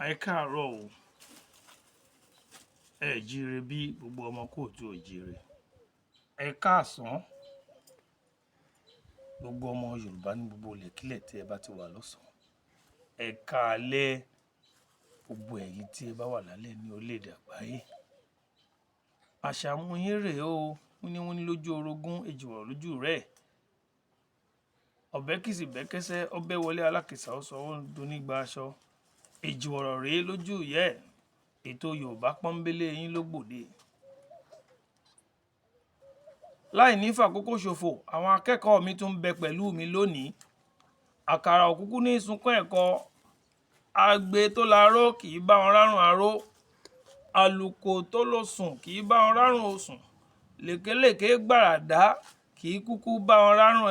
Ẹ káàárọ̀ o. Ẹ jíire bí gbogbo ọmọ kóòtù ò jíire. Ẹ káàsán gbogbo ọmọ Yorùbá ní gbogbo ilẹ̀kílẹ̀ tí ẹ bá ti wà lọ́sàn-án. Ẹ káalẹ́ gbogbo ẹ̀yin tí ẹ bá wà lálẹ́ ní orílẹ̀-èdè àgbáyé. Àṣàmú yín rèé o, wíníwíní lójú orogún, èjìwọ̀rọ̀ lójú rẹ̀. Ọ̀bẹ kìsì bẹ́kẹ́sẹ́, ọbẹ̀ wọlé alákìsà ó sọ ó donígba aṣọ. Èjìwọ̀rọ̀ rèé lójú ìyá ẹ̀, ètò Yorùbá pọ́nbélé yín ló gbòde. Láì ní fàkókò ṣòfò, àwọn akẹ́kọ̀ọ́ mi tún ń bẹ pẹ̀lú mi lónìí. Àkàrà ò kúkú ní sunkún ẹ̀kọ, agbe tó laró kì í bá wọn rárùn aró, àlùkò tó losùn kì í bá wọn rárùn osùn, lèkélèké gbàràdá kì í kúkú bá wọn rárùn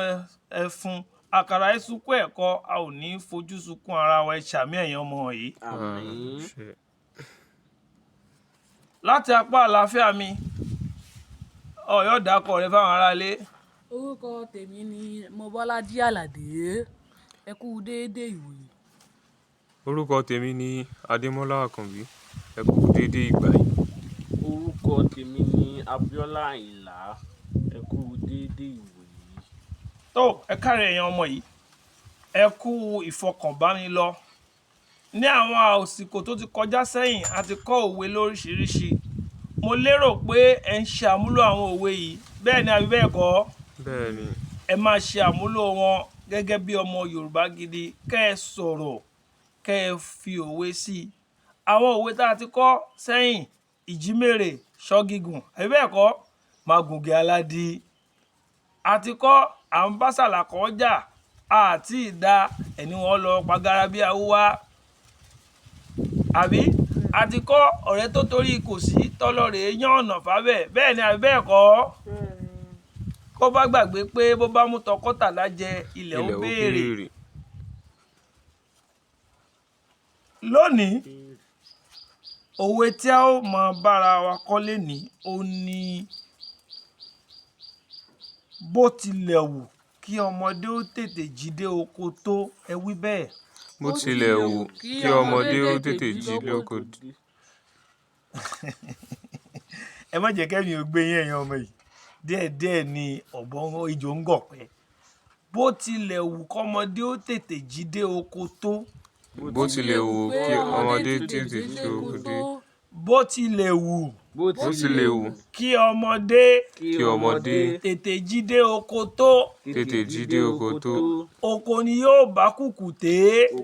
ẹfun. Àkàrà í sunkún ẹ̀kọ, a ò ní fojú sunkún ara wa. Ẹ ṣàmín ẹ̀yin ọmọ yìí. Àmín. Láti apá àlàáfíà mi, Ọ̀yọ́ dákọ̀ rẹ fáwọn aráalé. Orúkọ tèmi ni Mobọ́lájí Àlàdé. Ẹ kú déédé ìwòyí. Orúkọ tèmi ni Adémọ́lá Àkànbí. Ẹ kú déédé ìgbà yìí. Orúkọ tèmi ni Abíọ́lá Àyìnlá. Ẹ kú déédé ìwòyí. Tó ẹ káre ẹ̀yin ọmọ yìí, ẹ kú ìfọkànbánilọ. Ní àwọn àsìkò tó ti kọjá sẹ́yìn, a ti kọ́ òwe lóríṣiríṣi. Mo lérò pé ẹ ń ṣe àmúlò àwọn òwe yìí, bẹ́ẹ̀ ni àbí bẹ́ẹ̀ kọ́? Bẹ́ẹ̀ ni. Ẹ máa ṣe àmúlò wọn gẹ́gẹ́ bí ọmọ Yorùbá gidi, kẹ́ ẹ sọ̀rọ̀, kẹ́ ẹ fi òwe sí i. Àwọn òwe tá a ti kọ́ sẹ́yìn, ìjímèrè, ṣọ́gígùn, àbí bẹ́ẹ̀ kọ́? Mágùnge aládí. A ti kọ́ à ń bá sàlàkọ́ jà, àti ìdá ẹni wọn lọ pagara bí awúwá. Àbí? A ti kọ́ ọ̀rẹ́ tó torí kò sí tọ́lọ́rẹ̀ẹ́ yán ọ̀nà fábẹ̀, bẹ́ẹ̀ ni àbí bẹ́ẹ̀ kọ́? Kó bá gbàgbé pé bó bá mú tọkọ́tàlá jẹ, ilẹ̀ ó béèrè. Lónìí, òwe tí a ó máa bára wa kọ́ lénìí òun ní bó tilẹ̀ wù kí ọmọdé ó tètè jí dé oko tó, ẹ wí bẹ́ẹ̀. Bó tilẹ̀ wù kí ọmọdé ó tètè jí lóko. Ẹ má jẹ́ kẹ́mi ò gbé yín ẹ̀yin ọmọ yìí. Díẹ̀díẹ̀ ni ọ̀bọ ejò ń gọ̀pẹ. Bó tilẹ̀ wù kọ́mọdé ó tètè jí dé oko tó. Bó tilẹ̀ wù kí ọmọdé tètè jí oko dé. Bó tilẹ̀ wù Bó Bó tilẹ̀ wù kí ọmọdé kí ọmọdé tètè jí dé oko tó. tètè jí dé oko tó. Oko ni yóò bá kùkùté.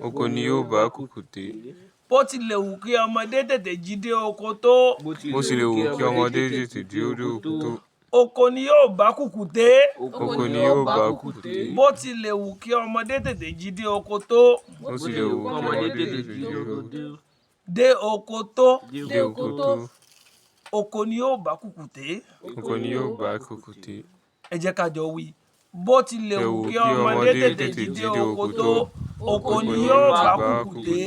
Oko ni yóò bá kùkùté. Bó tilẹ̀ wù kí ọmọdé tètè jí dé oko tó. Bó tilẹ̀ wù kí ọmọdé tètè jí dé oko tó. Oko ni yóò bá kùkùté. Oko ni yóò bá kùkùté. Bó tilẹ̀ wù kí ọmọdé tètè jí dé oko tó. Bó tilẹ̀ wù kí ọmọdé tètè jí dé oko tó. Dé oko tó. Dé oko tó. Oko ni yóò bá kùkùté. Oko ni yóò bá kùkùté. Ẹ jẹ́ ká jọ wí. Bó tilẹ̀ wù kí ọmọdé tètè jí dé oko tó. Oko ni yóò bá kùkùté.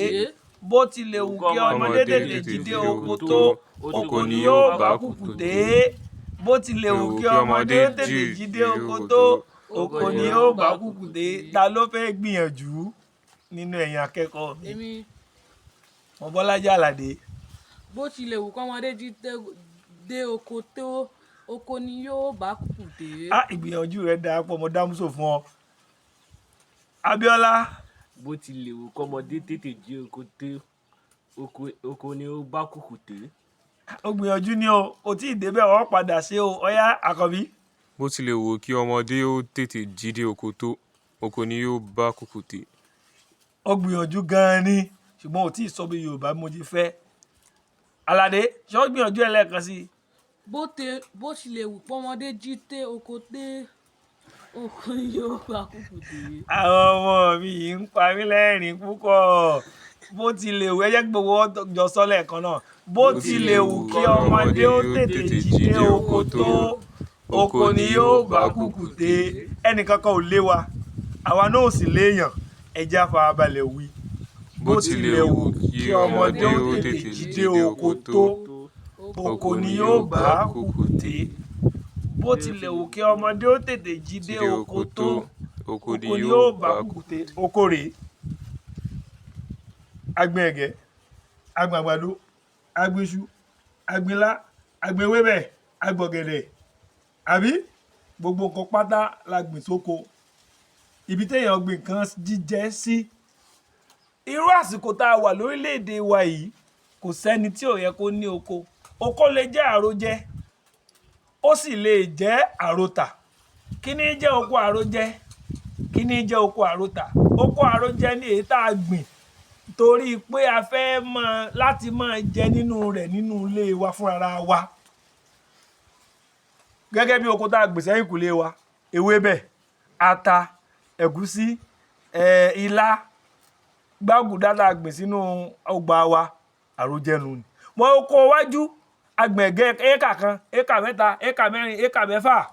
Bó tilẹ̀ wù kí ọmọdé tètè jí dé oko tó. Oko ni yóò bá kùkùté. Bó tilẹ̀ wù kí ọmọdé tètè jí dé oko tó. Oko ni yóò bá kùkùté. Ta ló fẹ́ gbìyànjú nínú ẹ̀yin akẹ́kọ̀ọ́ mi? Èmi. Mobọ́lájí Àlàdé. Bó tilẹ̀ wù kọ́mọdé jí dé oko tó, oko ni yóò bá kùkùté. Á, ìgbìyànjú rẹ dáa pọ̀, mo dámúsò fún ọ. Abíọ́lá. Bó tilẹ̀ wù kọ́mọdé tètè jí oko tó, oko ni ó bá kùkùté. Ó gbìyànjú ni o, kò tí ì débẹ̀, wọ́n padà ṣe o. Ọ̀yá Àkànbí. Bó tilẹ̀ wù kí ọmọdé ó tètè jí dé oko tó, oko ni yóò bá kùkùté. Ó gbìyànjú gan-an ni, ṣùgbọ́n ò tí ì sọ bí Yorùbá mo ti fẹ́. Àlàdé, ṣé ó gbìyànjú ẹ lẹ́ẹ̀kan sí i? Bó tilẹ̀ wù kọ́mọdé jí dé oko dé, oko ni yóò bá kùkùté. Àwọn ọmọ mi yìí ń pa mí lẹ́rìn-ín púpọ̀. Bó tilẹ̀ wù, ẹ jẹ́ kí gbogbo wọn jọ sọ lẹ́ẹ̀kan náà. Bó tilẹ̀ wù kí ọmọdé ó tètè jí dé oko tó, oko ni yóò bá kùkùté. Ẹnìkankan ò lé wa, àwa náà ò sì léèyàn. Ẹ jẹ́ á farabalẹ̀ wí. Bó tilẹ̀ wù kí ọmọdé ó tètè jí dé oko tó, oko ni yóò bá kùkùté. Bó tilẹ̀ wù kí ọmọdé ó tètè jí dé oko tó, oko ni oko ni yóò yóò bá bá kùkùté. Oko rèé. Agbin ẹ̀gẹ́. Agbìn àgbàdo, agbìn iṣu, agbìn ilá, agbìn ewébẹ̀, agbìn ọ̀gẹ̀dẹ̀, àbí gbogbo nǹkan pátá la gbìn sóko. Ibi téèyàn gbìn nǹkan jíjẹ sí. Irú àsìkò tá a wà lórílẹ̀‐èdè wa yìí, kò sẹ́ni tí ò yẹ kó ní oko. Oko lè jẹ́ àròjẹ, ó sì lè jẹ́ àròtà. Kí ní jẹ́ oko àròjẹ? Kí ní jẹ́ oko àròtà? Oko àròjẹ ni èyí tá a gbìn torí pé a fẹ́ máa láti máa jẹ nínú rẹ̀ nínú ilé wa fúnra wa. Gẹ́gẹ́ bí oko tá a gbìn sẹ́yìnkùlé wa, ewébẹ̀, ata, ẹ̀gúsí, ilá, gbágùdá tá a gbìn sínú ọgbà wa, àròjẹ nù ni. Mọ oko iwájú, agbìn ẹ̀gẹ́ éékà 1, éékà 3, éékà 4, éékà 6.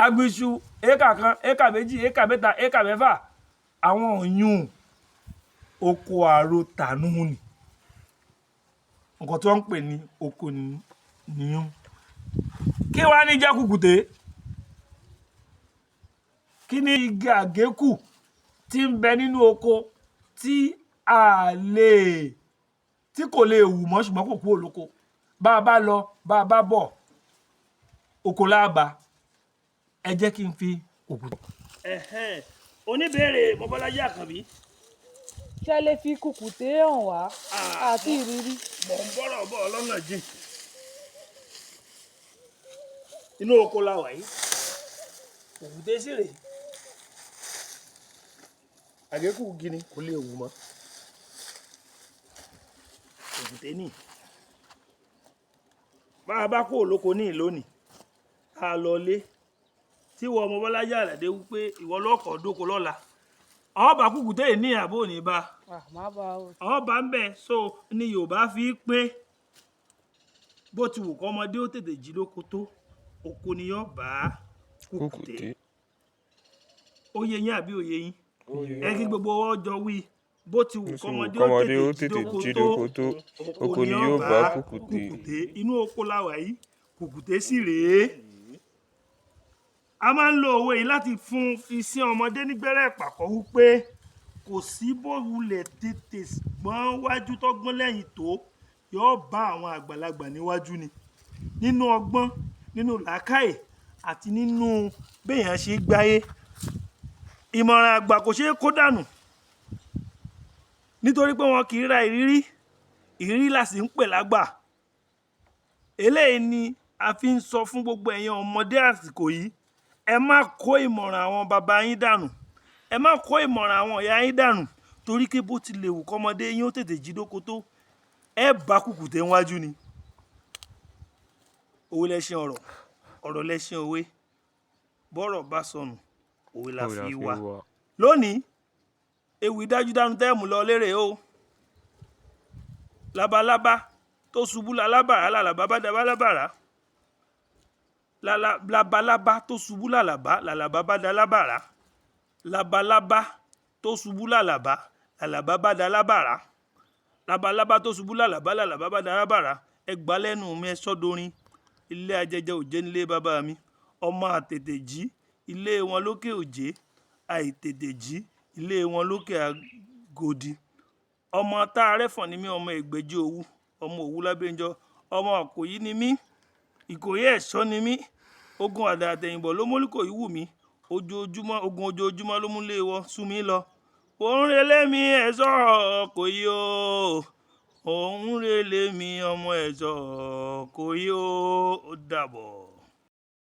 Agbìn iṣu éékà 1, éékà 2, éékà 3, éékà 6. Àwọn ìyún oko àròtà nù ni. Nǹkan tí wọ́n ń pè ní oko nìyún. Kí wá ní jẹ́ kùkùté? Kí ní igi àgékù tí ń bẹ nínú oko tí a lè tí kò lè wù mọ́ ṣùgbọ́n kò kúrò lóko? Bá a bá lọ, bá a bá bọ̀, oko lá bá. Ẹ jẹ́ kí n fi kùkùté. Oníbèrè Mọ́bọ́lájí Àkànbí. Ṣé ẹ lè fi kùkùté hàn wá àti ìrírí? Mò ń bọ́rọ̀ bọ̀ lọ́nà jìn. Inú oko la wà yìí. Kùkùté sì rèé. Àgékù igi ni, kò lè wù mọ́. Kùkùté nìí. Bá a bá kúrò lóko ní lónìí, tá a lọ ilé, tí ìwọ Mọ́bọ́lájí Àlàdé wí pé ìwọ ló kọ́ dóko lọ́la. Ó bá kùkùté yìí ní àbó ò ní bá? Má bá o. Ó bá ń bẹ̀. So ni Yorùbá fi pé bó ti wù kọ́mọdé ó tètè jí lóko tó, oko ni yóò bá kùkùté. Ó yé yín àbí ò yé yín? Ẹ kí gbogbo wa jọ wí. Bó ti wù kọ́mọdé ó tètè jí lóko tó, oko ni yóò bá kùkùté. Inú oko la wà yìí, kùkùté sì rèé. A máa ń lo òwe yìí láti fi sí ọmọdé nígbẹ́rẹ́ ìpàkọ́ wípé kò sí bó wulẹ̀ tètè gbọ́n wájú tó gbọ́n lẹ́yìn tó, yóò bá àwọn àgbàlagbà níwájú ni. Nínú ọgbọ́n, nínú làákàyè àti nínú béèyàn ṣe gbáyé. Ìmọ̀ràn àgbà kò ṣeé kó dànù. Nítorí pé wọn kì í ra ìrírí, ìrírí la sì ń pè lágbà. Eléyìí ni a fi ń sọ fún gbogbo ẹ̀yin ọmọdé àsìkò yìí. Ẹ má kó ìmọ̀ràn àwọn bàbá yín dànù. Ẹ má kó ìmọ̀ràn àwọn ìyá yín dànù. Torí pé bó ti lè wù kọ́mọdé yín ó tètè jí lóko tó, ẹ bá kùkùté níwájú ni. Òwe lẹṣin ọ̀rọ̀, ọ̀rọ̀ lẹṣin òwe. Bọ́rọ̀ bá sọnù, òwe la fi wá. Lónìí, ewì dájúdájú tẹ́ mú lọ lérè o. Labalábá tó ṣubú lalábàrá làlàbá bá da lábàrá. Labalábá tó ṣubú làlàbá làlàbá bá da lábàrá. Labalábá tó ṣubú làlàbá làlàbá bá da lábàrá. Labalábá tó ṣubú làlàbá làlàbá bá da lábàrá. Ẹ gbá lẹ́nu mi, ẹ sọ́dorin. Ilé ajẹjẹ òjé nílé bàbá mi. Ọmọ àtètè jí, ilé wọn lókè òjé. Àìtètè jí, ilé wọn lókè Agodi. Ọmọ tá rẹ́fọ̀n ni mí, ọmọ Ẹgbẹ̀ji Òwu, ọmọ Òwu lábẹ́njọ. Ọmọ Ìkòyí ni mí, Ìkòyí ẹ̀ṣọ́ ni mí. Ogun àdá àtẹ̀yìnbọ̀ ló mú Olúkòyí wù mí. Ojoojúmọ́, ogun ojoojúmọ́ ló mú lé wọ sú mi lọ. Òun relé mi ẹ̀ṣọ́ Ìkòyí o. Òun relé mi ọmọ ẹ̀ṣọ́ Ìkòyí o. Ó dàbọ̀.